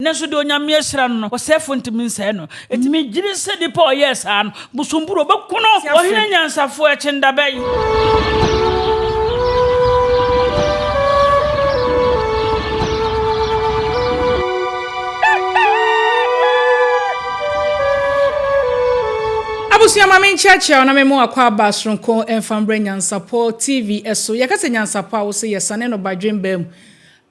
Nanso deɛ Onyame ahyira no no, ɔsɛefoɔ ntumi nsɛe no. Enti megyedi sɛ nipa a ɔyɛɛ saa no, bosomburu, ɔbɛku no. Ɔhene nyansafoɔ, ɛkyen da bɛn? Abusua ma menkyerɛkyerɛ wo na mema w'akwaaba soronko mfa mbrɛ Nyansapɔ TV so. Yɛka sɛ Nyansapɔ a, wo se yɛsane no badwemba mu.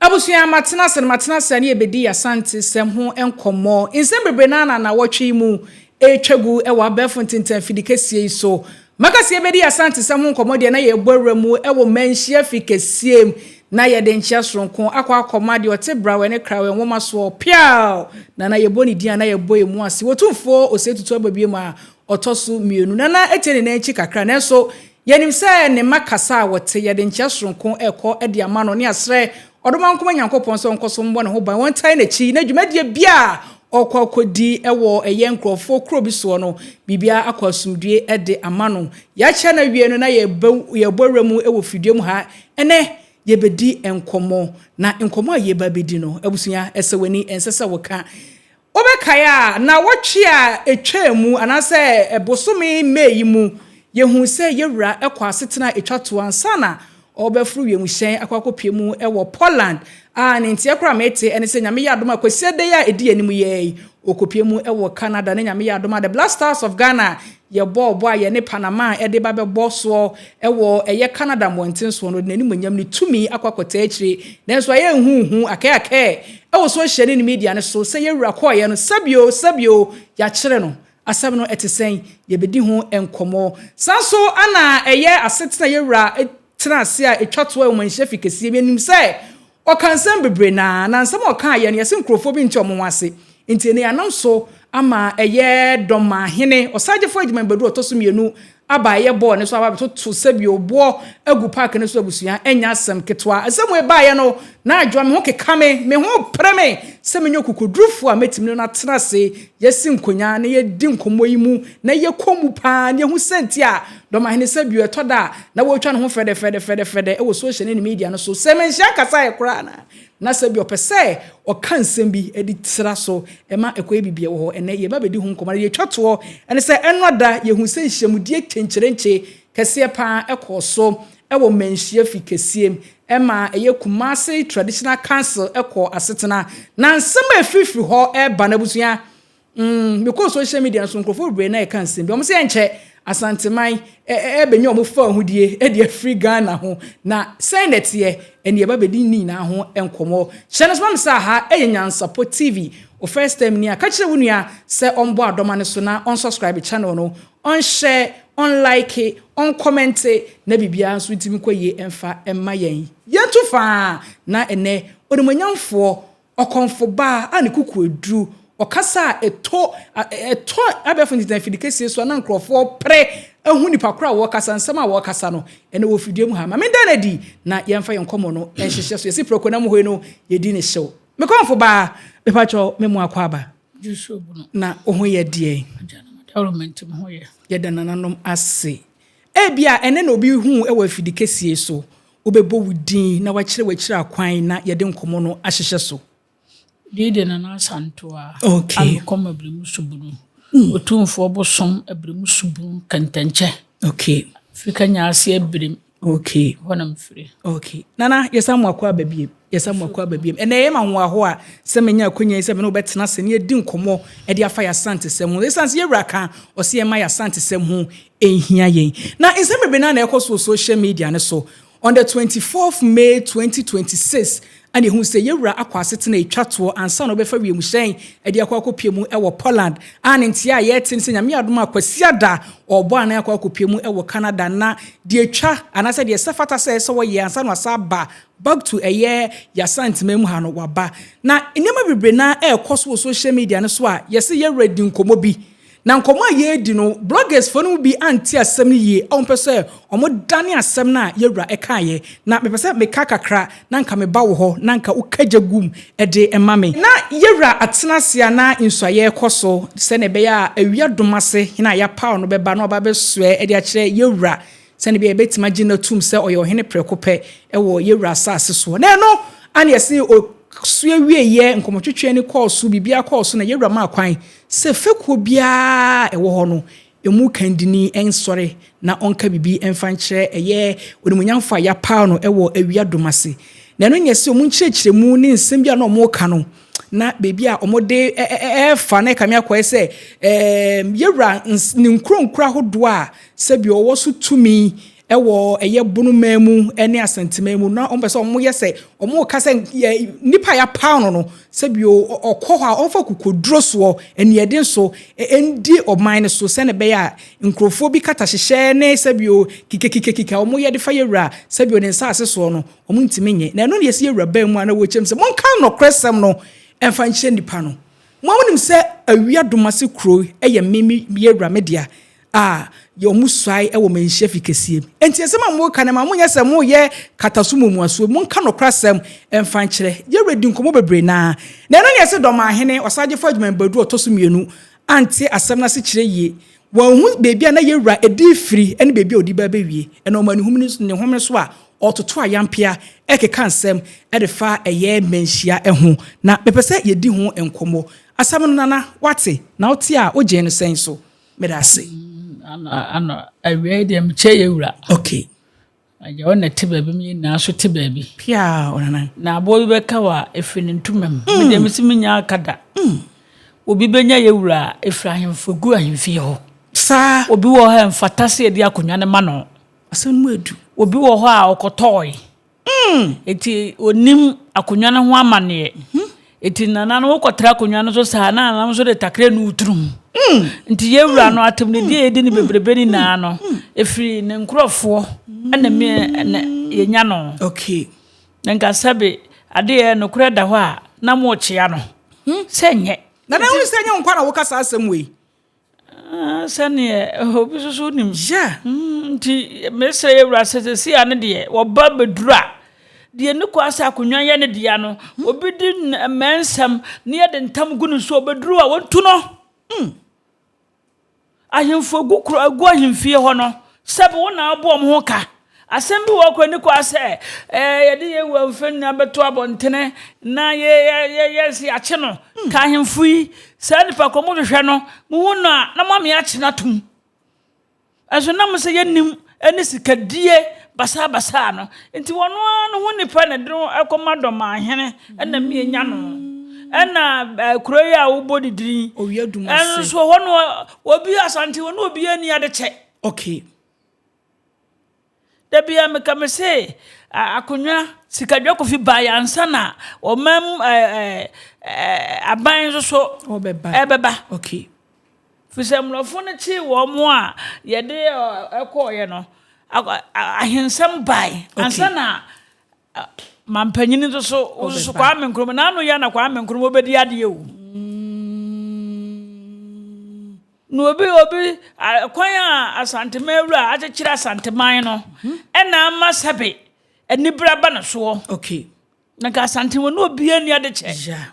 Abusua, matena ase na matena ase a ne yɛbɛdi Asante sɛm ho nkɔmmɔ. Nsɛm bebree no ara na nnawɔtwe yi mu ɛretwa gu wɔ abɛɛfo ntentan afidi kɛseɛ yi so. Maka sɛ yɛbɛdi Asante sɛm ho nkɔmmɔ deɛ na yɛrebɔ awura mu wɔ Manhyia fi kɛseɛ mu na yɛde nkyea soronko akɔ akɔma deɛ ɔte Brawɛ ne Krawɛ nwoma soɔ, Peaw! Na na yɛbɔ ne din a na yɛbɔ yɛn mu ase. Otumfoɔ Osei Tutu aba bio ma ɔtɔ so mmienu. Nana atie ne nan akyi kakra, nanso yɛnim sɛ ne mma kasa a wɔte. Yɛde nkyea soronko rekɔ de ama no ne asrɛ Ɔdomankoma Nyankopɔn sɛ ɔnkɔ so mmɔ ne ho ban, ɔntae n'akyi, na dwumadie biara a ɔrekɔ akɔdi wɔ ɛyɛ nkurɔfoɔ kuro bi soɔ no, biribiara akɔ asomdwie de ama no. Yɛakyɛ no awie no, na yɛbɔ awura mu wɔ fidua mu ha. Ɛnnɛ, yɛbɛdi nkɔmmɔ, na nkɔmmɔ a yɛreba abɛdi no, abusua, ɛsɛ w'ani, ɛnsɛ sɛ woka. Wobɛkae a, nnawɔtwe a etwaa mu anaasɛ bosome May yi mu, yehuu sɛ Yewura kɔ asetena a etwa to ansa na ɔrebɛforo wiemhyɛn akɔ akɔpue mu wɔ Poland. A Ne nteɛ koraa a mete ne sɛ Nyame yɛ adom a Kwasiada yi a edi yɛn anim yi ara yi, ɔrekɔpue mu wɔ Canada na Nyame yɛ adom a The Black Stars of Ghana yɛbɔɔ bɔ a yɛne Panama de ba bɛbɔ soɔ wɔ ɛyɛ Canada mmɔnten soɔ no, ɔde n'animuonyam ne tumi akɔ akɔtaa akyire. Nanso ayɛ nhuuhu, akɛɛakɛɛ wɔ social ne ne media no so sɛ yɛn wura kɔeɛ no, sɛbio, sɛbio, yɛakyere no. Asɛm no ɛte sɛn? Yɛbɛdi ho nkɔmmɔ. Saa nso na ɛyɛ asetena yɛn wura tena ase a ɛtwa toɔ wɔ Manhyia fi kɛseɛ mu. Yɛnim sɛ ɔka nsɛm bebree na na nsɛm a ɔkaeɛ no yɛse nkurɔfoɔ bi nte wɔn ho ase. Nti ɛnɛ yɛanam so ama ɛyɛ Dɔmahene Ɔsagyefo Agyeman Badu a ɔtɔ so mmienu aba a ɛyɛ bɔɔl no so aba abɛtoto sɛbio boɔ agu park no so abusua ɛnyɛ asɛm ketewa. Asɛm wei baeɛ no na adwoa me ho keka me, me ho pere me sɛ menya okokodurufoɔ a mɛtumi ne no atena ase yɛasi nkonyaa na yɛadi nkɔmmɔ yi mu na yɛkɔ mu paa na yɛhu sɛnti a Dɔmahene sɛbio ɛtɔ da a na wɔretwa ne ho fɛdɛfɛdɛfɛdɛfɛdɛ wɔ social ne ne media no so. Sɛ manhyia kasaeɛ koraa no a na sɛbio ɔpɛ sɛ ɔka nsɛm bi de tra so ma ɛkɔyɛ biribi wɔ hɔ. Ɛnnɛ yɛreba abɛdi ho nkɔmmɔ na deɛ ɛtwa toɔ ne sɛ ɛnnora da yɛhuu sɛ nhyiamudie kyenkyerenkye kɛseɛ paa kɔɔ so wɔ Manhyia fi kɛseɛ mu ma ɛyɛ Kumasi Traditional Council kɔɔ asetena. Na nsɛm a ɛfirifiri hɔ reba no abusua, Mm, mekɔɔ social media no so, nkurɔfoɔ bebree na ɛka nsɛm bi. Wɔn sɛ ɛnkyɛ Asanteman ɛbɛnya wɔn fa ahodie de afiri Ghana ho. Na sɛn na ɛteɛ? Ɛne yɛba bɛdi ne nyinaa ho nkɔmmɔ. Hyɛ no so ma me sɛ aha ɛyɛ Nyansapɔ TV. Wo first time ni a, ka kyerɛ wo nua sɛ ɔmbɔ adɔma no so na ɔnsubscribe channel no, ɔnhyɛ, ɔnlike, ɔnkɔmɛnte na biribiara nso ntumi nkɔ yie mfa mma yɛn. Yɛntu faa na ɛnɛ Onimuonyamfoɔ Ɔkɔmfo baa a ne kuku aduru, ɔkasa a ɛtɔ ɛtɔ abɛɛfo ntete afidi kɛseɛ so a na nkurɔfoɔ pere ahu nipa korɔ a wɔrekasa, nsɛm a wɔrekasa no, ɛnɛ wɔ fidua mu ha. Ma menda no adi na yɛmfa yɛn nkɔmmɔ no nhyehyɛ so. Yɛsi prɛko na mu hɔ yi no, yɛdi ne hyew. Me kɔmfo baa, mepakyɛw, me mu akwaaba. Na wo ho yɛ deɛn? Yɛda nananom ase. Ebia ɛnnɛ na obi hu wo wɔ afidi kɛseɛ yi so. Wobɛbɔ wo din na wakyerɛ w'akyiri akwan na yɛde nkɔmmɔ no ahyehyɛ so. Din de Nana Asantewaa. Okay. Amekɔm Abirimu Subunu. Otumfoɔ Bosom Abirimu Subunu Kɛntɛnkyɛ. Okay. Firi Kanya ase Abirim. Okay. Hɔ na mefiri. Okay. Nana, yɛsan mu akɔ aba biem. Yɛsan mu akɔ aba biem. Ɛnɛ ɛyɛ ma ahoahoa sɛ manya akwanya yi sɛ me ne wo bɛtena ase na yɛadi nkɔmmɔ de afa yɛn Asantesɛm ho. Ɛsiane sɛ yɛn wura ka, ɔse yɛmma yɛn Asantesɛm ho nhia yɛn. Na nsɛm bebree no ara na ɛkɔ so wɔ social media no so. On the 24th May 2026, ɛna ehu sɛ yɛwura akɔ asetena a etwa toɔ ansa na ɔbɛfa wiemhyɛn de akɔ akɔpue mu wɔ Poland a ne nteɛ a yɛte ne sɛ Nyame adom a Kwasiada ɔrebɔ anan akɔ akɔpue mu wɔ Canada na deɛ etwa anaasɛ deɛ ɛsɛ fata sɛ ɛsɛ wɔyɛ ansa na wasan aba back to ɛyɛ Y'Asanteman mu ha no waba. Na nneɛma bebree no ara ɛrekɔ so wɔ social media no so a yɛse yɛwura di nkɔmmɔ bi. Na nkɔmmɔ a yɛredi no, bloggers foɔ no mu bi ante asɛm no yie a wɔpɛ sɛ wɔdane asɛm no a yɛwura kaeɛ. Na mepɛ sɛ meka kakra na nka meba wo hɔ na nka woka gya gu mu de ma me. Na yɛwura atena ase a na nsuaeɛ rekɔ so sɛdeɛ ɛbɛyɛ a awia dom ase hene a yɛapaw no bɛba na waba abɛsoɛ de akyerɛ yɛwura sɛdeɛ ɛbɛyɛ a yɛbɛtumi agye no atum sɛ ɔyɛ ɔhene prɛko pɛ wɔ yɛwura asase soɔ. Na ɛno ana yɛse so awieeɛ, nkɔmmɔtwetwe no kɔɔ so, biribiara kɔɔ so na yɛwura maa kwan sɛ fekuo biara a ɛwɔ hɔ no, ɛmu kandini nsɔre na ɔnka biribi mfa nkyerɛ ɛyɛ onimuonyamfo a yɛapaw no wɔ awia dom ase. Na ɛno nyɛ sɛ wɔn nkyerɛkyerɛmu ne nsɛm bi a na wɔreka no, na baabi a wɔde ɛrefa na ɛkame akɔyɛ sɛ yɛwura ne nkuro nkuro ahodoɔ a sɛbi ɔwɔ so tumi wɔ ɛyɛ Bono man mu ne Asanteman mu na wɔpɛ sɛ wɔyɛ sɛ wɔreka sɛ nipa a yɛapaw no no sɛbi ɔkɔ hɔ a ɔmfa kokoduro soɔ aniɛden so ndi ɔman no so sɛnea ɛbɛyɛ a nkurɔfoɔ bi katahyehyɛ ne sɛbi kikakikakika wɔyɛ de fa yɛwura sɛbi ne nsaase soɔ no wɔntumi nyɛ. Na ɛno na yɛsi yɛwura baa mu a na wɔkyɛm sɛ monka nɔkorɛsɛm no ɛmfa nkyerɛ nipa no. Mo a monim sɛ Awia Domase kuro yɛ me me yɛwura me dea a yɛ ɔmo suae wɔ manhyia fi kɛseɛ mu. Enti asɛm a moreka no ma monyɛ sɛ moreyɛ kataso muamuasoɔ, monka nokorɛ asɛm mfa nkyerɛ. Yɛwura di nkɔmmɔ bebree naa. Na ɛno na yɛse Dɔmahene Ɔsagyefo Agyeman Badu a ɔtɔ so mmienu ante asɛm no ase kyerɛ yie. Wanhu baabi a na yɛwura de refiri ne baabi a ɔde ba abɛwie. Ɛna ɔma ne home so a ɔretoto ayampea rekeka nsɛm de fa ɛyɛ mmanhyia ho. Na mepɛ sɛ yɛdi ho nkɔmmɔ. Asɛm no Nana, woate? Na wote a, wogyee no sɛn so? Meda ase. Ano, ano, awia yi deɛ mekyɛ yɛ wura. Okay. Agya wo na te baabi, me nyinaa so te baabi. Pia, ɔnana. Na aboa bi bɛka wa efiri ne ntoma mu. Mm. Me deɛ mesi menya aka da. Mm. Obi bɛnya yɛ wura a efiri ahemfo gu ahemfie hɔ. Saa. Obi wɔ hɔ a mfata sɛ yɛde akonnwa no ma no. Asɛm no mu edu. Obi wɔ hɔ a ɔkɔtɔɔe. Eti onim akonnwa no ho amanneɛ. Eti nana no wokɔtra akonnwa no so saa na nana nso de takra nu wo tirim. Nti yɛn wura no atemnidie a yɛdi no bebrebe nyinaa no, ɛfiri ne nkurɔfoɔ ɛna me ɛna yɛnya no. Okay. Na nka sɛbe adeɛ nokorɛ da hɔ a na mokyea no. Sɛ nyɛ. Nana wohu sɛ ɛnyɛ wo nko ara na woka saa asɛm wei. Ah, sɛneɛ obi nso so nim. Yeah. Nti mesrɛ yɛ wura sɛ sɛsi a no deɛ wɔba bɛduru a deɛ ne kɔ asɛ akonnwa yɛ ne dea no obi di mmɛnsɛm ne yɛde ntam gu ne so ɔbɛduru a wɔntu no. Ahemfo gu kuro gu ahemfie hɔ no sɛbe wo na abɔ wɔn ho ka. Asɛm bi wɔ hɔ koraa nni kwa sɛ yɛde yɛn wura mfɛnni abɛto abɔntene na yɛ sɛ yɛakye no. Ka ahemfo yi, saa nipa korɔ mohwehwɛ no, mohu no a na moame akye no atom. Ɛnso nam sɛ yɛnnim ne sikadie basaabasaa no nti wɔn ara no ho nipa na ɛde no kɔma dɔmahene ɛna mienya no. Ɛna kuro yi a wobɔ ne din ɛno nso hɔ no obi Asante hɔ no obi ani ade kyɛ. Okay. Da biara meka me se akonnwa sikadwa kofi baeɛ ansa na ɔman mu aban nso so ɛbɛba. Okay. Firi sɛ mmorɔfo no kyee wɔn a yɛde ɛkɔɔeɛ no ahensɛm bae ansa na Mampanyin nso so nso Kwame Nkrumah n'ano yɛ na Kwame Nkrumah obedi adeɛ o. Na obi obi kwan a Asanteman wura akyekyere Asanteman no ɛna ama sɛbe anibere aba no soɔ. Okay. Na nka Asante wɔ ne obi ani ade kyɛ. Yeah.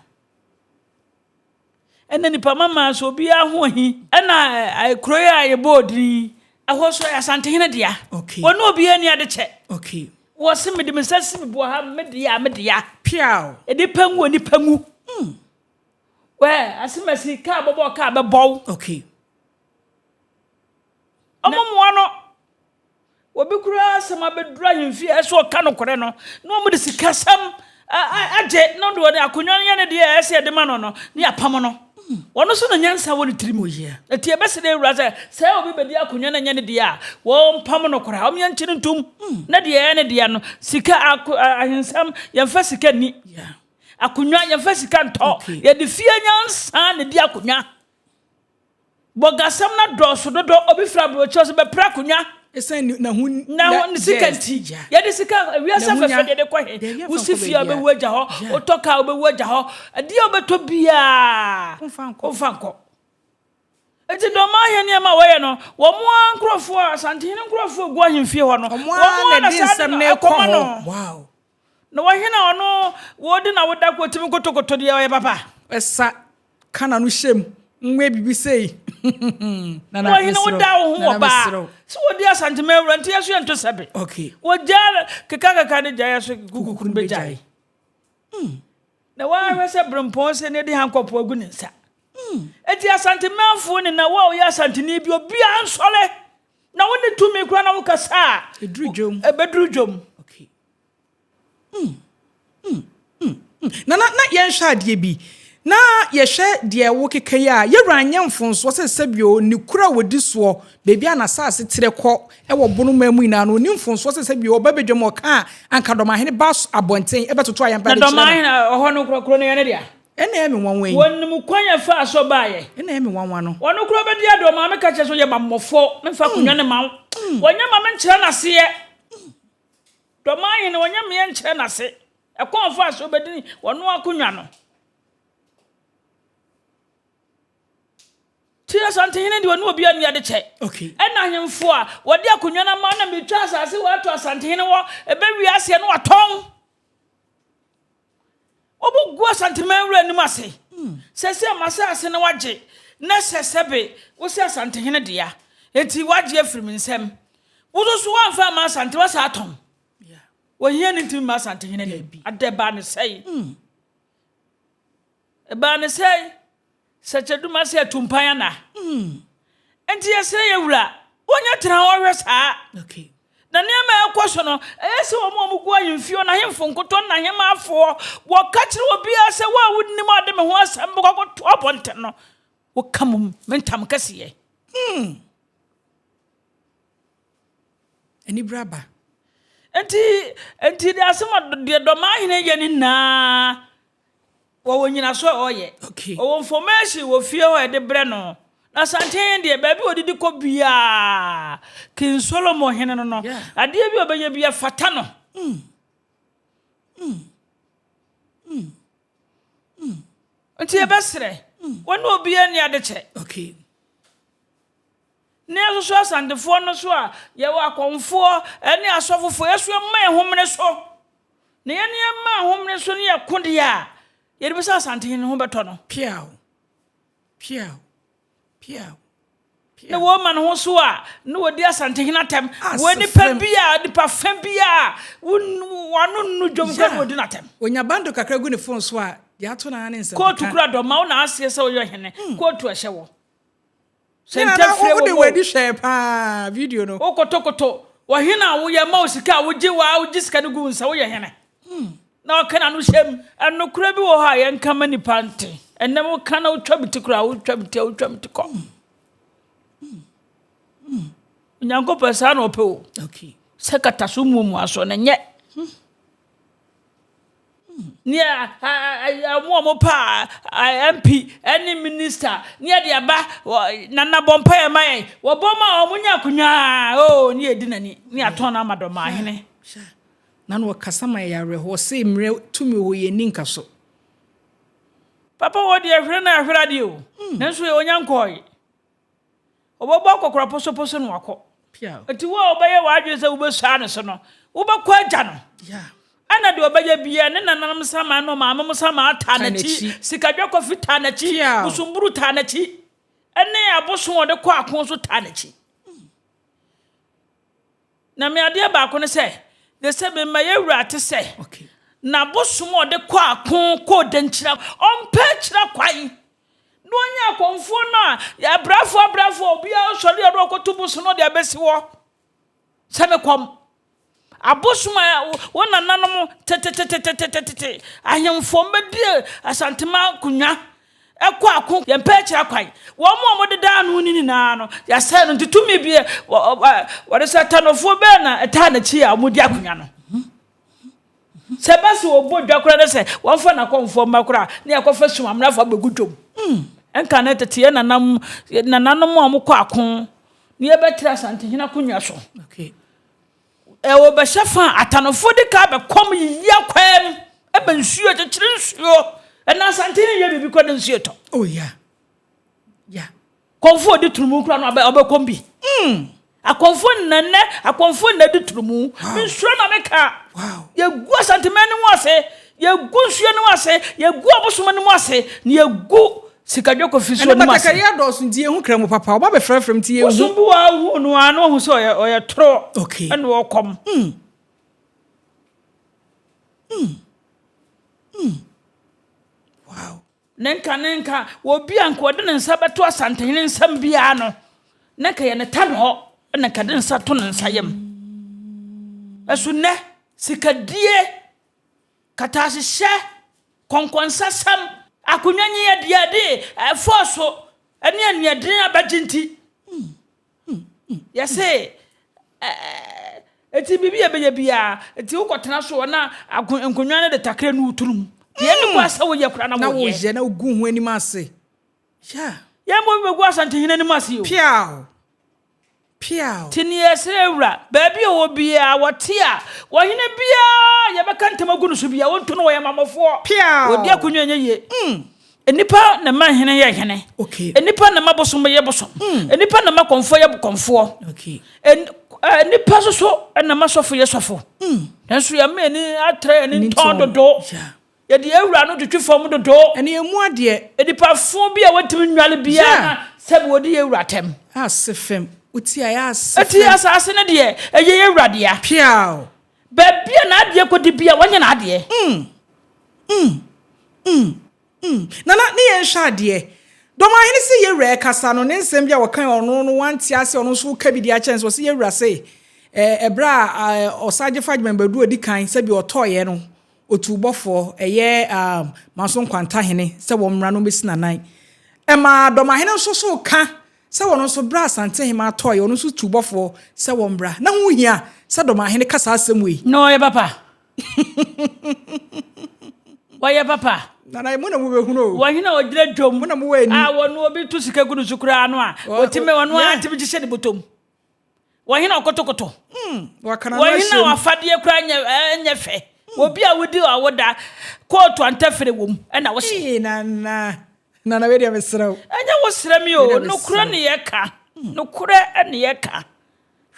Ɛna nipa mama so obiara ho ahi. Ɛna kuro yi a yɛbɔ odin yi ɛhɔ so yɛ Asantehene dea. Okay. Wɔne obiara ani ade kyɛ. Okay. Wɔse mede me nsa si me boɔ ha me dea me dea. Piaw. Nipa ngu nipa ngu. Wɛ asemasi kaa bɔbɔ kaa bɛbɔw. Okay. Ɔmo mmoa no. Obi koraa asɛm abɛduru ahemfie a ɛsɛ ɔka nokorɛ no na wɔn de sikasɛm agye na ɔde wɔde akonnwa no yɛ ne deɛ ɛsɛ yɛde ma no no ne yɛapam no. Wɔn nso na nyansa wɔ ne tirim. Ɛti ɛbɛsɛ dɛ awura sɛ sɛ obi bɛdi akonnwa no nyɛ ne deɛ a wɔmpam no koraa wɔn yɛnkye no ntom na deɛ ɛyɛ ne deɛ no sika ahensɛm yɛmfa sika nni. Akonnwa, yɛmfa sika ntɔ. Yɛde fie nyansa na di akonnwa. Bɔgasɛm no adɔɔso dodo. Obi firi aburokyerɛ sɛ bɛpere akonnwa. Ɛsɛn na ho na ho sika nti. Yɛde sika wiase afɛfɛ deɛ de kɔ he. Wosi fie a wobɛwu agya hɔ. Wotɔ kaa wobɛwu agya hɔ. Adeɛ a wobɛtɔ biara womfa nkɔ. Nti dɔm ahɛ nneɛma a wɔyɛ no, wɔn ara nkurɔfoɔ, Asantehene nkurɔfoɔ gu ahemfie hɔ no, wɔn ara na saa de no ɛkɔma no. Na ɔhene a ɔno wodi na woda kɔ tumi kotokoto deɛ ɔyɛ papa. Ɛsa ka na no hyɛ mu nwe bibi sei. Nana ɔhene woda wo ho wɔ baa sɛ wɔdi Asantema awura nti yɛso yɛnto sɛbe. Okay. Wɔgya keka keka ne gya yɛso kukuku no bɛgyae. Na woahwɛ sɛ berempɔn sɛ ne de hankɔpo agu ne nsa. Enti Asantemanfoɔ nyinaa, wo a woyɛ Asanteni bi, obiara nsɔre na wo ne tumi koraa na wokasa a, Ɛduru dwom. ɛbɛduru dwom. Okay. Mm, mm, mm, mm. Nana, na yɛnhwɛ adeɛ bi. Na yɛhwɛ deɛ wokeka yi a, yɛwura nyɛ mfonsoɔ sɛ sɛbio ne kuro a wɔdi soɔ, baabi a n'asase trɛ kɔ wɔ Bonomaa mu nyinaa no, ɔni mfonsoɔ sɛ sɛbio ɔba badwam ɔka a, anka Dɔmahene ba abɔnten bɛtoto ayampa Na de kyerɛ no. Dɔmahene ɔhɔ no korɔ, kuro no yɛ ne dea. Ɛna ɛyɛ me nwanwa yi. Wɔnim kwan a ɛfaa so baeɛ. Ɛna ɛyɛ me nwanwa no. Ɔno koraa bɛdi adeɛ, ɔmaame ka kyerɛ sɛ ɔyɛ bammɔfoɔ, memfa akonnwa no mma wo. Wɔnyɛ ma menkyerɛ no aseɛ. Dɔmahene, wɔnyɛ meɛ nkyerɛ no ase. Ɛkwan a ɔfaa so bɛdi ɔno akonnwa no. Ti Asantehene deɛ ɔne obiara nni ade kyɛ. Okay. Ɛna ahemfo a wɔde akonnwa no ama na metwa asase wɔ ato Asantehene hɔ, ɛbɛwie aseɛ no watɔn. Wɔbɛgu Asanteman wura anim ase. Sɛ sɛ m'asase no wagye na sɛ sɛbe wo sɛ Asantehene dea, enti wagye afiri me nsam. Wo nso so woamfa amma Asante, woasa atɔn. Ohia no ntumi mma Asantehene anim. Ada ɛbaa no sɛe. Ɛbaa no sɛe. Sɛkyɛduma sɛ atumpan ana? Enti yɛsrɛ yɛ wura, wonyɛ tena hɔ hwɛ saa. Okay. Na nneɛma a ɛkɔ so no, ɛyɛ sɛ wɔn a wɔgu ahemfie, n'ahemfo nkotɔ ne n'ahemmafoɔ, wɔka kyerɛ obiara sɛ wo a wonnim a ɔde me ho asɛm bɛkɔ akɔto abɔnten no, woka mum, me ntam kɛseɛ. Anibere aba. Enti, enti deɛ asɛm a deɛ Dɔmahene yɛ no nyinaa, wɔwɔ nyinaso a ɔyɛ. Okay. Ɔwɔ information wɔ fie hɔ a yɛde brɛ no. Na Asantehene deɛ, baabi a ɔdidi kɔ biara, King Solomon hene no no, Yeah. adeɛ bi a ɔbɛyɛ bi ɛfata no. Nti yɛbɛsrɛ, wɔne obiara nni adekyɛ. Okay. Ne yɛn nso so Asantefoɔ no so a yɛwɔ akɔmfoɔ ne asɔfofoɔ, yɛn nso yɛmma yɛn homene so. Na yɛn yɛmma homene so ne yɛko deɛ a, yɛde bɛsɛ Asantehene ho bɛtɔ no. Piaw. Piaw. Piaw. Na wɔma ne ho so a, na wɔdi Asantehene atɛm. Wɔ nipa bi a, nipa fa bi a, wɔano nnu dwom kora na wɔdi n'atɛm. Onya bando kakra gu ne phone so a, deɛ ato no ara ne nsɛm Kóòtù kura dɔ ma wo na aseɛ sɛ woyɛ ɔhene. Kóòtù ɛhyɛ wɔ. Sɛ Nana, ntɛfrɛ wode wɔ mu o. w'ani hwɛɛ paa video no. Wokotokoto ɔhene a woyɛ ma wo sika a wogye wa wogye sika no gu wo nsa woyɛ hene na ɔka n'ano hyɛm. Ɛnokorɛ bi wɔ hɔ a yɛnka ma nipa nte. Ɛnɛ woka na wotwa me ti koraa wotwa me ti a wotwa me ti kɔ. Onyankopɔn saa na ɔpɛ o. Okay. Sɛ kata so muamua so no nyɛ. Ne ɔmo a ɔmo pa MP ɛne minister ne yɛde aba nana bɔ mpa yɛ ma yɛn wɔbɔ ma ɔmo nya akonnwa oo ne yɛdi n'ani ne yɛatɔn no ama dɔmaahene. Na na ɔkasa ma yɛyɛ awerɛhoɔ sɛ mmerɛ tumi wɔ hɔ yɛn ni nka so. Papa wɔ deɛ hwere na ɛhwere adeɛ o nanso ɔnya nkɔɔe. Ɔbɛbɔ akɔkora posoposo na wakɔ. Nti wo a wobɛyɛ w'adwene sɛ wobɛsua ne so no, wobɛkɔ agya no. Ɛna deɛ ɔbɛyɛ biara ne nananom saman ne ɔmaame mo saman taa n'akyi, sikadwa kɔfi taa n'akyi, bosomburu taa n'akyi, ɛne abosom ɔde kɔ ako nso taa n'akyi. Na me adeɛ baako ne sɛ, de sɛ mema yɛ wura te sɛ, na bosom a ɔde kɔ ako kɔ dankyira, ɔmpɛ akyira kwan. Na ɔnyɛ akɔmfoɔ no a, abrafoɔ abrafoɔ obiara sɔre a na ɔkɔto bosom no de abɛsi hɔ sɛ mekɔm. Abosom a wo nananom tetetetetetete ahemfoɔ mbɛdi Asantema akonnwa ɛkɔ ako yɛmpɛ akyira kwan. Wɔn a wɔdeda ano no nyinaa no, yɛasɛe no nti tumi bi wɔde sɛ tanɔfoɔ bɛɛ na ɛtaa n'akyi a wɔdi akonnwa no. Sɛ ɛba sɛ wɔbɔ dwa koraa na sɛ wɔmfa n'akɔmfoɔ mma koraa na yɛakɔfa sum amena fa bɛgu dwom. Ɛnka ne tete yɛ nanam nananom a wɔkɔ ako na yɛbɛtra Asantehene akonnwa so. Okay. Ɛwɔ bɛhyɛ fa a atanɔfoɔ de ka bɛkɔm yiyi akwaa mu ɛma nsuo kyekyere nsuo ɛna Asantehene yɛ biribi kɔ ne nsuo tɔ. Oh yeah. Yeah. Kɔmfoɔ di turumu koraa no ɔbɛkɔm bi. Mm. Akɔmfoɔ nna nnɛ akɔmfoɔ nna di turumu. Nsuo na meka. Yɛgu Asanteman no mu ase, yɛgu nsuo no mu ase, yɛgu abosom no mu ase, na yɛgu sikadwa kofi so no mu ase. Ɛne batakari adɔɔso nti yɛhu kramu papa. Ɔba bɛfrɛfrɛ m nti yɛhu. Bosom bi wɔ a wohu no a na wahu sɛ ɔyɛ ɔyɛ toro. Okay. Ɛna ɔkɔm. Mm. Mm. Mm. Ne nka ne nka obi a nka ɔde ne nsa bɛto Asantehene nsam biara no, na nka yɛ ne ta ne hɔ na nka de nsa to ne nsa yam. Ɛso nnɛ, sikadie, kataahyehyɛ, kɔnkɔnsasɛm, akonnwa nyi yɛ deɛ de ɛfɔɔso ne aniɛden abɛgye nti, Yɛse eti biribi a ɛbɛyɛ biara, eti wokɔtena so na nkonnwa no de takra no woturu mu. Deɛ ɛne kɔ asɛ woyɛ koraa na Na woyɛ. woyɛ na wogu ho anim ase. Yeah. Yɛn bɔ bi bɛgu Asantehene anim ase o. Piaw. Piaw. Nti ne yɛsrɛ awura, baabi a ɔwɔ biara, wɔte a, ɔhene biara a yɛbɛka ntam agu no so biara, wɔntu no, wɔyɛ mamɔfoɔ. Piaw. Wɔdi akonnwa nyɛ yie. Nnipa na ɛma hene yɛ hene. Okay. Nnipa na ɛma bosom yɛ bosom. Nnipa na ɛma kɔmfoɔ yɛ kɔmfoɔ. Okay. Nnipa nso so na ɛma sɔfo yɛ sɔfo. Nanso yɛma yɛn ani atra yɛn ani ntɔn dodo. Yeah. Yɛde yɛn wura no twetwe fam dodo. Ɛne emu adeɛ. Nnipa fo bi a wɔntumi nnwale biara na sɛbi wɔdi yɛn wura atɛm. Ase fam. Wotie a ɛyɛ ase fam. Eti asase no deɛ ɛyɛ yɛn wura dea. Piaw. Baabi a n'adeɛ kɔdi biara wɔnyɛ n'adeɛ. Nana ne yɛn hwɛ adeɛ. Dɔmahene se yɛwura ɛkasa no ne nsɛm bi a wɔkae ɔno no wante ase ɔno nso woka bi de akyɛ nso ɔse yɛwura se ɛberɛ a Ɔsagyefo Agyeman Badu ɔdi kan sɛbi ɔtɔeɛ no ɔtuu bɔfoɔ ɛyɛ Manso Nkwantahene sɛ wɔmmra no mmɛsi n'anan. Ɛmaa Dɔmahene nso so ka sɛ wɔn nso berɛ a Asantehemaa tɔeɛ ɔno nso tuu bɔfoɔ sɛ wɔmmra. Na ho hia sɛ Dɔmahene ka saa asɛm wei. Na ɔyɛ papa. Wɔyɛ papa. Nana mo na mo bɛ hunu o. Wɔn a wɔgyina dwom. Mo na mo wɔ ani. A wɔn obi to sika gu no so koraa no a wɔtumi wɔn ara tumi hyehyɛ ne bɔtɔm. Wɔn a wɔkotokoto. Wɔn a wɔafadeɛ koraa nyɛ nyɛ fɛ. Obi a wodi a woda kóòtù antɛfere wom ɛna wohyɛ. Ee nana nana wei deɛ mesrɛ wo. Ɛnyɛ wo srɛ mi o nokorɛ ne yɛ ka nokorɛ ne yɛ ka.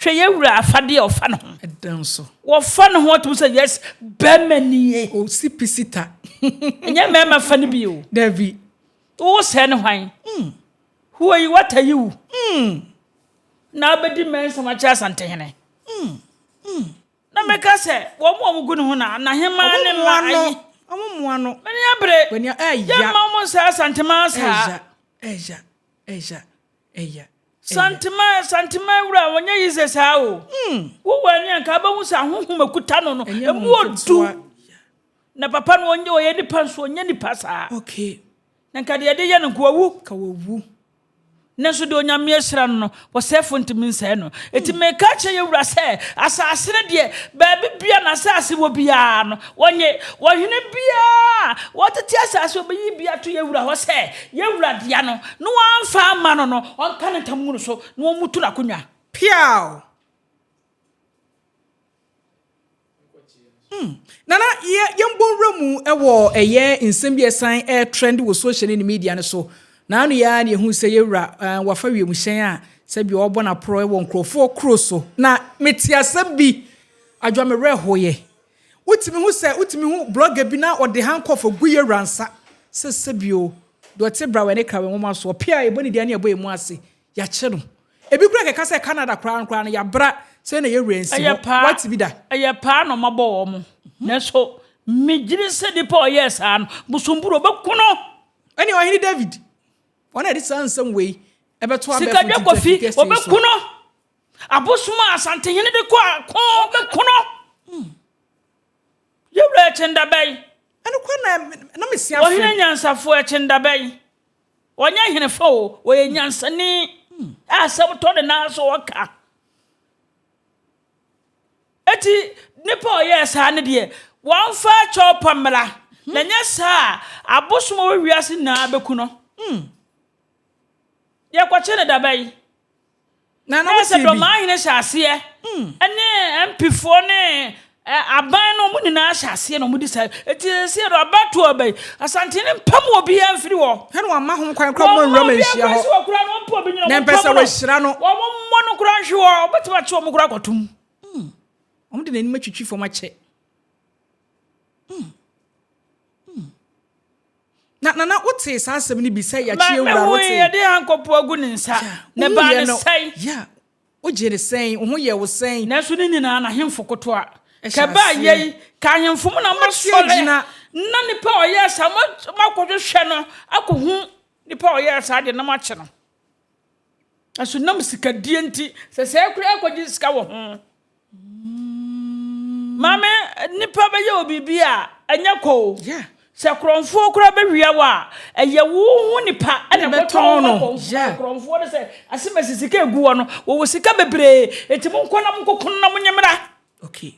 Hwɛ yɛn wura afadeɛ a ɔfa ne ho. Ɛda nso. Wɔfa ne ho atum sɛ yes bɛrima nie. Osi pisita. Ɛnyɛ mmarima fa no bi o. Dabi. Wo sɛɛ ne hwan? Mm. Huo yi wata yi wu. Mm. Na abɛdi mmɛnsɛm akyerɛ Asantehene. Mm. Mm. Na meka sɛ wɔn a wɔgu ne ho na n'aheman ne mma ayi. Wɔn mmoa no. Mani abere. Wani ɛya. Yɛmma wɔn nsa Asanteman saa. Ɛya ɛya ɛya ɛya. Santema Santema wura wɔnyɛ yize saa o. Hmm. Wo wɔ ani anka abɛhu sɛ ahohom akuta no no emu odu. Na papa no ɔnyɛ ɔyɛ nipa nso ɔnyɛ nipa saa. Okay. Na nka deɛ yɛde yɛ no nka wawu. Ka wawu. Nanso deɛ Onyame ahyira no no, wɔsɛefo ntumi nsɛe no. Eti hmm. meka kyerɛ yɛ wura sɛ asase no deɛ baabi bia na asase wɔ biara no wɔnye wɔhene biara wɔtete asase wɔbɛyi bi ato yɛ wura hɔ sɛ Yɛn Wura dea no, na wɔamfa amma no no, ɔnka ne ntam ngu no so, na wɔmmutu n'akonnwa. Piaw! Hmm. Nana, yɛ yɛmbɔ nwura mu wɔ ɛyɛ nsɛm bi a ɛsan ɛretrend wɔ social ne media no so. Na ano yɛ ara na yɛhu sɛ yɛwura uh, wafa wiemhyɛn a sɛbi ɔrebɔ n'aporɔ wɔ nkurɔfoɔ kuro so. Na mete asɛm bi, adwa me werɛ hoeɛ. Wotumi hu sɛ wotumi hu blogger bi na ɔde handcuff agu yɛ wura nsa sɛ sɛbio deɛ ɔte brawɛ ne krawɛ nwoma so ɔpɛ a yɛbɔ ne dua ne yɛbɔ yɛn mu ase yɛakye no. Ebi koraa kɛka sɛ Canada koraa no koraa no yɛabra sɛ na yɛ wura nsi Ɛyɛ hɔ. paa, Woate bi da? ɛyɛ paa na wɔabɔ wɔn. Nanso megyedi sɛ nipa a ɔyɛɛ saa no, bosomburu ɔbɛku no. Ɛne Ɔhene David, wɔn a yɛde saa nsɛm wei ɛbɛto abɛɛfo Sikadwa ntintafie Kofi, kɛseɛ yi so. ɔbɛku no. Abosom a Asantehene de kɔ ako bɛko no. Yɛwura ɛkyendabɛn. Ɛno kora na na mesia frɛ. Ɔhene nyansafo ɛkyendabɛn. Ɔnyɛ hene fa o, ɔyɛ nyansani a asɛm tɔ ne nan so ɔka. Eti nipa a ɔyɛɛ saa no deɛ, wɔmfa kyɛw pa mmra. Na nyɛ saa a, abosom a ɔwɔ wiase nyinaa bɛku no. Yɛkɔkye no dabɛn. Na na Na sɛ wotie bi. Dɔmahene hyɛ aseɛ ɛne MPfoɔ ne aban no wɔn nyinaa hyɛ aseɛ na wɔn di saa eti sɛ no abatoɔ aba yi Asantehene mpam obiara mfiri hɔ. Ɛna wɔama ho kwan koraa wɔn nwura manhyia hɔ. Wɔn obiara kwan sɛ wɔkura no wɔn mpo obi nyina Na wɔn mpɛ sɛ mpam no wɔahyira no. wɔn mmɔ no koraa nhwe hɔ wɔbɛtumi akye wɔn koraa akɔtum. Wɔn de n'anim atwitwi fam akyɛ. Na nana wotee saa asɛm no bi sɛ yɛakye Ma awura no mehui wotee? yɛde hankɔpo agu ne nsa, na ɛbaa Wohuiɛ ne no, sɛn. yeah, wogyee ne sɛn? Wo ho yɛɛ wo sɛn? Nanso ne nyinaa n'ahemfo kotoa. Ɛhyɛ Ka ɛbaa aseɛ. yei, ka ahemfo mu na Moate mobɛsɔre agyina. Na nipa a ɔyɛɛ saa, moakɔhwehwɛ no akɔhu nipa a ɔyɛɛ saa deɛ na moakye no. Nanso nam sikadie nti, sɛ sɛɛ koraa kɔgye sika wɔ ho. Maame, nipa bɛyɛ wo biribi a, ɛnyɛ kɔ o. Sɛ korɔmfoɔ koraa bɛwia wo a, ɛyɛ wo ho nipa na ɛbɛtɔn no. Korɔmfoɔ no sɛ, asemasi sika egu hɔ no, wɔwɔ sika bebree, enti monkɔ na monkɔko no na monye mmra. Okay.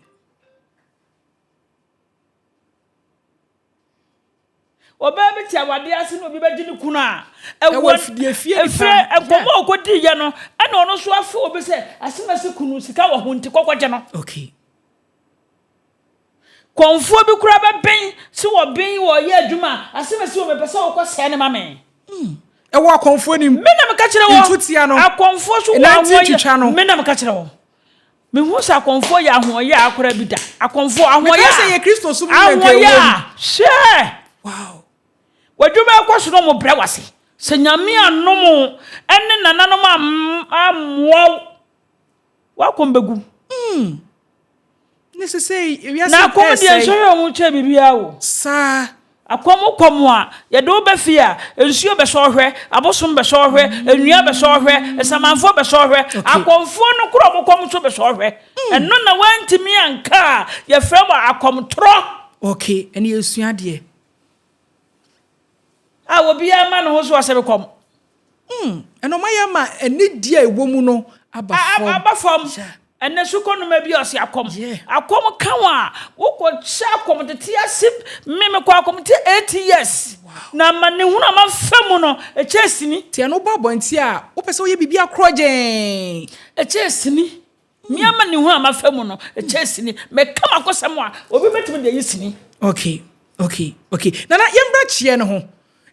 Ɔbaa bi te awadeɛ ase na obi bɛgye ne kunu a, ɛwɔ efie nkɔmmɔ a ɔkɔdiiɛ no, ɛna ɔno nso afa obi sɛ asemasi kunu sika wɔ ho nti kɔkɔgye no. Okay. Kɔmfoɔ bi koraa bɛben sɛ wɔben wɔyɛ adwuma a, asemasi wɔ mepɛ sɛ wokɔ sɛɛ ne ma me. Ɛwɔ akɔmfoɔ nim. Me na meka kyerɛ wɔ. Ntutia no. Akɔmfoɔ so wɔ ahoɔyɛ. Me na meka kyerɛ wɔ. Mehu sɛ akɔmfoɔ yɛ ahoɔyɛ a akora bi da. Akɔmfoɔ ahoɔyɛ a. Meka sɛ yɛ Kristo som mu na nka ɛwɔ mu. Ahoɔyɛ a. Hwɛ. Wow. W'adwuma ɛkɔ so na wɔn brɛ w'ase. Sɛ Nyame anom wo ɛne nananom ammoa wo, w'akɔm bɛgu. Mm. Ne sesei ewiase Na akɔm deɛ nsɔhwɛ a wɔn kyɛ biribiara o. Saa. Akɔm kɔm a yɛde wo ba fie a, nsuo bɛsɔ wo hwɛ, abosom bɛsɔ wo hwɛ, nnua bɛsɔ wo hwɛ, nsamanfoɔ bɛsɔ wo hwɛ, akɔmfoɔ no korɔ wɔn kɔm nso bɛsɔ wo hwɛ. Ɛno na woantumi anka a, yɛfrɛ wɔ akɔmtorɔ. Okay, ɛne yɛsua adeɛ. A obiara ma ne ho so asɛm kɔm. Mm, ɛna ɔma yɛ ma anidie a ɛwɔ mu no aba fam. Aba fam. Ɛnɛ sukɔ noma bi a ɔse akɔm. Akɔm ka wo a, wokɔ hyɛ akɔm tete ase. Me mekɔ akɔm te 8 years. Na amanehunu a mafa mu no, ɛkyɛ sini. Nti ɛno wobɔ abɔnten a, wopɛ sɛ woyɛ biribi akorɔgyee. Ɛkyɛ sini. Me amanehunu a mafa mu no, ɛkyɛ sini. Meka m'akosɛm a, obi bɛtumi de ayi sini. Okay, okay, okay. Nana, yɛmmra kyeɛ no ho.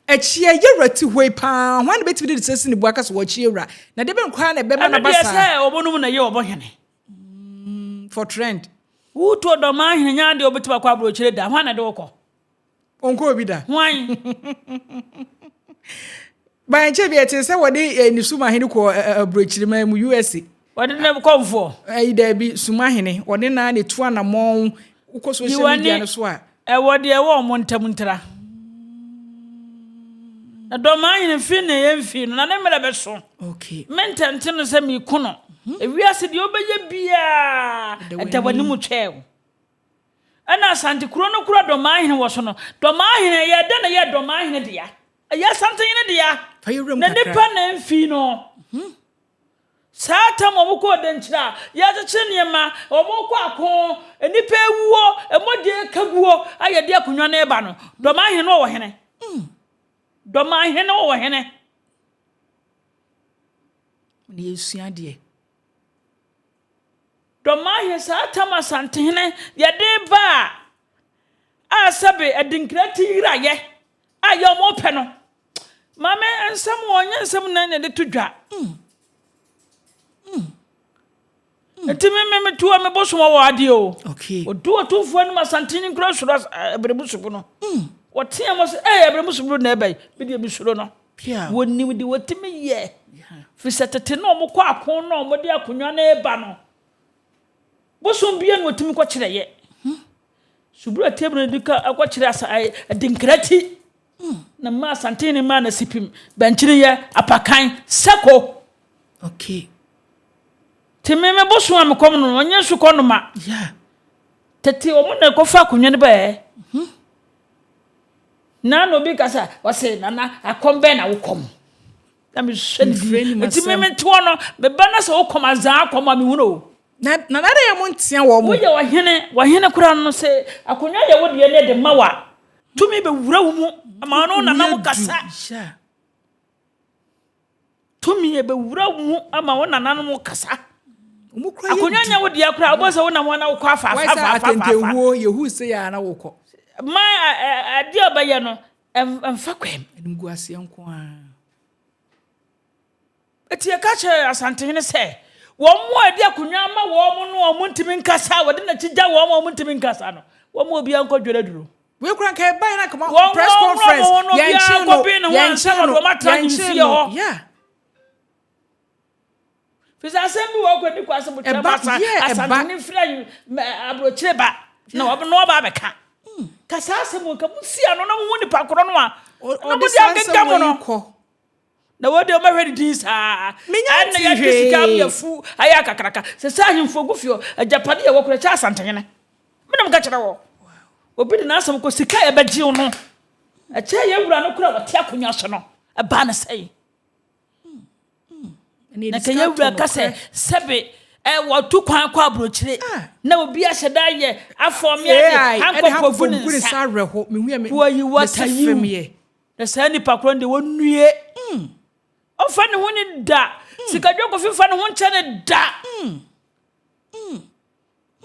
Ɛkyeɛ, yɛwura te hɔ yi paa, hwan na bɛtumi de ne nsa asi ne bo aka sɛ wɔkye awura? Na deɛ bɛn koraa na ɛbɛma no Ɛno aba deɛ saa? sɛ wɔnom na ɛyɛ wɔn hene. For trend. Wotu ɔdɔmaa hene nyɛ adeɛ a wobɛtumi akɔ aburokyire da, hwan na ɛde wo kɔ? Ɔnkɔɔ bi da. Hwan? Ba nkyɛ bi ɛte sɛ wɔde eh, ne sumahene kɔ eh, eh, aburokyiriman mu USA. Wɔde ne kɔmfoɔ. Ɛyi daabi sumahene wɔde naa na etu anamɔn wokɔ social media no so a. Ɛwɔ deɛ ɛwɔ wɔn ntam ntira. Na dɔmaa hene fi na ɛyɛ mfi no na ne mmerɛ bɛso. Okay. Me ntɛnte no sɛ meku no. Ewiase deɛ wobɛyɛ biara ɛda w'anim twɛɛ. Ɛna Asante kuro no kura Dɔmaahene wɔ so no, Dɔmaahene, ɛyɛ dɛn na ɛyɛ Dɔmaahene dea? Ɛyɛ Asantehene dea. Fa yɛ wuram Na kakra. nipa na mfii no. Saa tam a wɔkɔɔ Dankyira a, yɛrekyekyere nneɛma, wɔrekɔ ako, nnipa awuo, mogya reka guo a yɛde akonnwa no reba no, Dɔmaahene no wɔ hene. Dɔmaahene no wɔ hene. Na yɛsua adeɛ. Dɔmahene saa tam Asantehene yɛde ba a a sɛbe adinkra ti yerayɛ a yɛ ɔmo pɛ no maame nsɛm wɔ nyɛ nsɛm na na yɛde to dwa nti me me me tuo me bosom wɔ adeɛ o Okay. odu otumfoɔ anim Asantehene nkura soro abiremu sobo no wɔteɛ mo sɛ ɛyɛ abiremu sobo na ɛbɛyi me deɛ me suro no Wɔnim deɛ wɔtumi yɛ. Firi sɛ tete no a wɔkɔ ako no a wɔde akonnwa no reba no, bosom biara na wɔtumi kɔkyerɛeɛ. Subura table no de ka kɔkyerɛ asa adinkra ti na mmaa Asantehene mmaa na sipim bɛnkyereyɛ apakan sɛko. Okay. Te me me bosom a mekɔm no ɔnyɛ sukɔ noma. Yeah. Tete wɔn na ɛkɔfa akonnwa no baɛ. Na na obi kasa ɔse nana akɔm bɛn na wokɔm na mehwɛ ne din nti me me toɔ no meba na sɛ wokɔm azaa akɔm a mehunu o. Na nana dɛ yɛ mo ntea wɔ mo. Woyɛ ɔhene ɔhene koraa no sɛ akonnwa yɛ wo deɛ ne de ma wa tumi bɛwura wo mu ma ɔno nana mo kasa. Tumi ɛbɛwura wo mu ama wo nananom kasa. Akonnwa nyɛ wo deɛ koraa wobɔ sɛ wonam hɔ na wokɔ afa afa afa afa afa. Atentenhuo yɛhu sɛ yɛ na wokɔ. Ma adeɛ a ɔbɛyɛ no mfa kwam. Animguaseɛ nko ara. Eti yɛka kyerɛ Asantehene sɛ wɔn a ɛde akonnwa ama wɔn no a wɔntumi nkasa a wɔde n'akyi gya wɔn a wɔntumi nkasa no wɔn obiara nkɔ dwere aduro. Wei kura nka ɛbae na nka press conference yɛnkye no yɛnkye no yɛnkye no yeah. Fisa asɛm bi wɔ ɔkɔ di kwa sɛ botwa ba asa asantene fira aburokyire ba na ɔba abɛka. Ka saa asɛm wɔ nka mo si ano na mo hu nipa korɔ no a. Na Ɔde mo de saa akeka nsɛm mo wɔ no. yi kɔ. Na wɔn deɛ wɔbɛhwɛ ne din saa. Menya Ɛna nte yɛde sika hwee. afu ayɛ akakraka. Sɛ sɛ ahemfo gu fie hɔ, agyapade yɛ wɔ kora kyɛ Asantehene. Me na meka kyerɛ wɔ. Obi de n'asɛm kɔ sika a yɛbɛgye wo no. Ɛkyɛ yɛn wura no kora wɔte akonnwa so no. Ɛbaa ne sɛe. Na ka yɛn wura ka sɛ sɛbe ɛ wɔtu kwan kɔ aburokyire Ah. na obi ahyɛ da yɛ afɔme ade hankɔpɔ gu ne nsa. Wɔyi wɔta yiw. Na saa nipa korɔ no deɛ wɔnnue. Ɔmfa ne ho ni da. Sikadwa Kofi mfa ne ho nkyɛ ne da.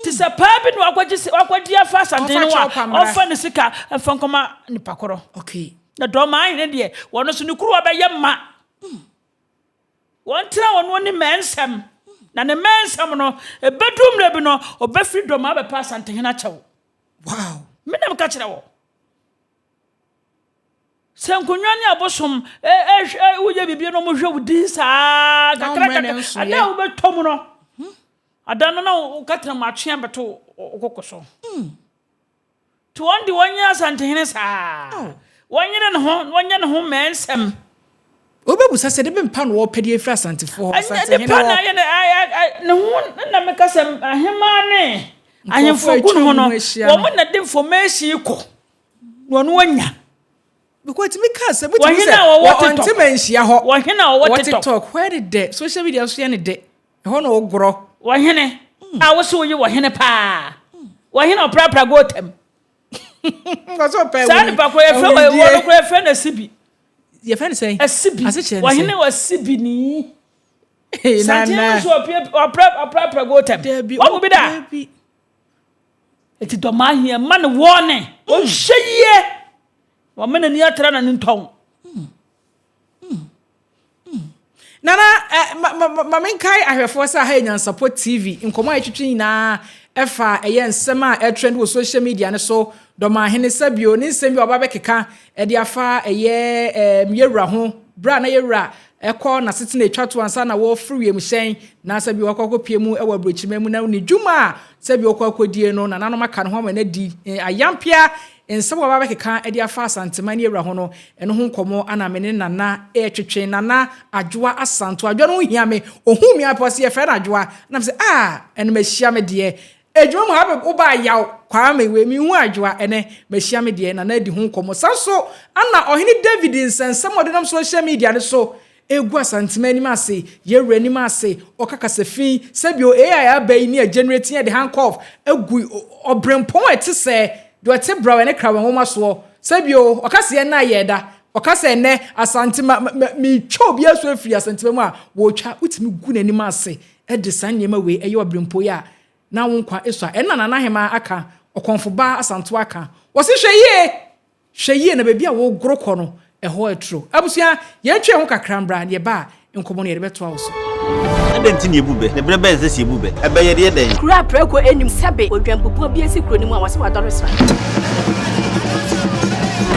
Te sɛ paa bi na wakɔgye si- wakɔgye afa asante no Ɔmfa a kyɛw pa mmra. ɔmfa ne sika mfa nkɔma nipa korɔ. Okay. Na dɔm ahene deɛ wɔn nso ne kuruwa bɛyɛ ma. Wɔntena wɔn ne mmɛnsɛm. Na ne mmɛnsɛm no, ɛbɛduru mmerɛ bi no, ɔbɛfiri dɔm abɛpɛ asantehene akyɛw. Wow. Me na meka kyerɛ wɔ. Sɛ nkonnwa ne abosom ɛ woyɛ biribi na wɔhwɛ wo din saa Na kakra wɔmmrɛ ne kakra nsoeɛ. ada a wobɛtɔ mu no ada no na woka tena mu atwe abɛto wo koko so. Nti wɔn de wɔnyɛ asantehene saa. Wɔnyere ne ho na wɔnyɛ ne ho mmɛnsɛm. Wobɛbusa sɛ de bɛmpa na wɔpɛ de afiri Asantefoɔ hɔ. Ɛnyɛ Asantehene nipa na hɔ. ayɛ ne ho na meka sɛ ahemaa ne Nkurɔfoɔ ahemfo gu ne atwa ho wɔn no ho ahyia no. wɔn na de information kɔ na ɔno anya. Because tumi ka sɛ wotumi Wɔhene sɛ a wɔwɔ wɔ TikTok. ɔnte ma nhyia hɔ. Wɔhene a wɔwɔ Wɔ TikTok. TikTok. Hɔ yɛ ne dɛ. Social media nso yɛ ne dɛ. Ɛhɔ na wɔgorɔ. Wɔhene a wosɛ woyɛ wɔhene paa. Wɔhene a ɔprapra gotam. Nkɔsɛ ɔpɛ Saa nipa koro yɛfrɛ wɔ wɔn koro yɛfrɛ no asibi. Yɛfrɛ no sɛn? Asibi. Asekyerɛ ne Wɔhene sɛn? wɔ asibi ni. Hey, Santene Nana. nso ɔprapra gotam. Dabi. Wɔn bi da. Dabi. Eti dɔm ahia ma ne wɔne. Wɔnhwɛ yie. Wɔn n'ani atra na ne ntɔn. Nana, ma, ma, ma, ma menkae ahwɛfoɔ sɛ aha yɛ Nyansapɔ TV. Nkɔmmɔ a yɛtwitwi nyinaa ɛfa ɛyɛ nsɛm a ɛtrend wɔ social media no so. Dɔmahene sɛbio ne nsɛm bi a ɔba bɛkeka ɛde afa ɛyɛ yɛwura ho. Berɛ a na yɛwura ɛkɔ n'asetena etwa to ansa na wɔfiri wiemhyɛn na sɛbi wɔkɔ akɔpie mu ɛwɔ aburokyima mu na ne dwuma a sɛbi wɔkɔ akɔdie no nananom aka ne ho ama no adi ayampea nsɛm a wɔba bɛkeka de afa Asantema ne yɛwura ho no ɛno ho nkɔmmɔ ana me ne Nana ɛretwetwe. Nana Adwoa Asanto Adwoa no ho hia me ɔhu mi apɛ ɔsɛ yɛfrɛ no Adwoa nam sɛ a ɛno mahyia me deɛ adwuma mu ha bɛ woba yaw Kwame wei mehu Adwoa ɛnɛ mahyia me deɛ Nana adi ho nkɔmmɔ. Sa so ana ɔhene David nsɛnsɛm a ɔde nam social media no so egu Asantema anim ase, yɛwura anim ase, ɔka kasa fi sɛbio AI aba yi ne a generate yɛ de handcuff egu ɔbrɛmpɔn a ɛte sɛ deɛ ɔte braw ne krawa nwoma soɔ. Sɛbio ɔka sɛ yɛn na yɛ da ɔka sɛ ɛnɛ Asantema metwa obi aso afiri Asantema mu a wɔtwa wotumi gu n'anim ase ɛde saa nneɛma wei ɛyɛ ɔbrɛmpɔn yi a na wo nkwa eso a ɛna Nana Ahema aka ɔkɔnfo baa Asanto aka wɔsi hwɛ yie hwɛ yie na baabi a wɔgoro kɔ no ɛhɔ ɛtoro. Abusua, yɛntwe ho kakra mbra ne yɛba a nkɔmmɔ no yɛde bɛtoa wo so. Adɛn nti na yɛbu bɛ? Ne berɛ bɛn sɛ sɛ yɛbu bɛ? Ɛbɛyɛ deɛ dɛn? Kuro a prɛko anim sɛbe odwampupuo bi asi kuro no mu a wɔsɛ wadɔre sra.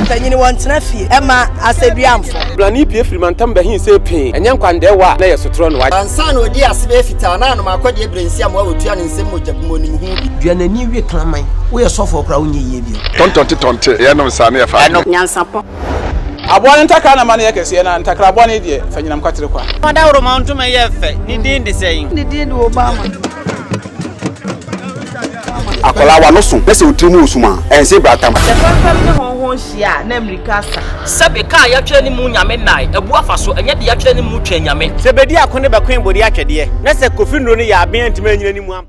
Panyini wɔntena fie ɛma asɛduamfo. Blani pie firi mantam bɛhin sɛ pii ɛnyɛ nkwandɛɛwɔ a na yɛ sotorɔ no wa. Ansa na ɔdi ase bɛyɛ fitaa na anom akɔdeɛ berɛnsi amoa wɔtua ne nsɛm mogya bu mu onim ho bi. Dua n'ani wie kraman woyɛ sɔfoɔ koraa wonyɛ yie bio. Tɔntɔnte tɔnte yɛnom saa ne yɛfa. Ɛno nyansapɔ. Aboa no ntakra na ma no yɛ kɛseɛ na ntakra bɔne deɛ fa nyinam kwatere kwa. Ɔdawuroma ntoma yɛ fɛ ne din de sɛn? Ne din de Obama. Akwadaa wa no so na sɛ otiri mu osum a ɛnse bratam. Sɛ fɛmfɛm ne hɔnhɔn hyia a na mmirika asa. Sɛbe kaa yɛatwerɛ ne mu nyame nnae abu afa so ɛnyɛ de yɛatwerɛ ne mu twɛn nyame. Sɛ bɛdi ako ne bɛkoe bɔdi atwɛdeɛ na sɛ Kofi Nnuro no yɛ aben antumi anyina ne mu ampa.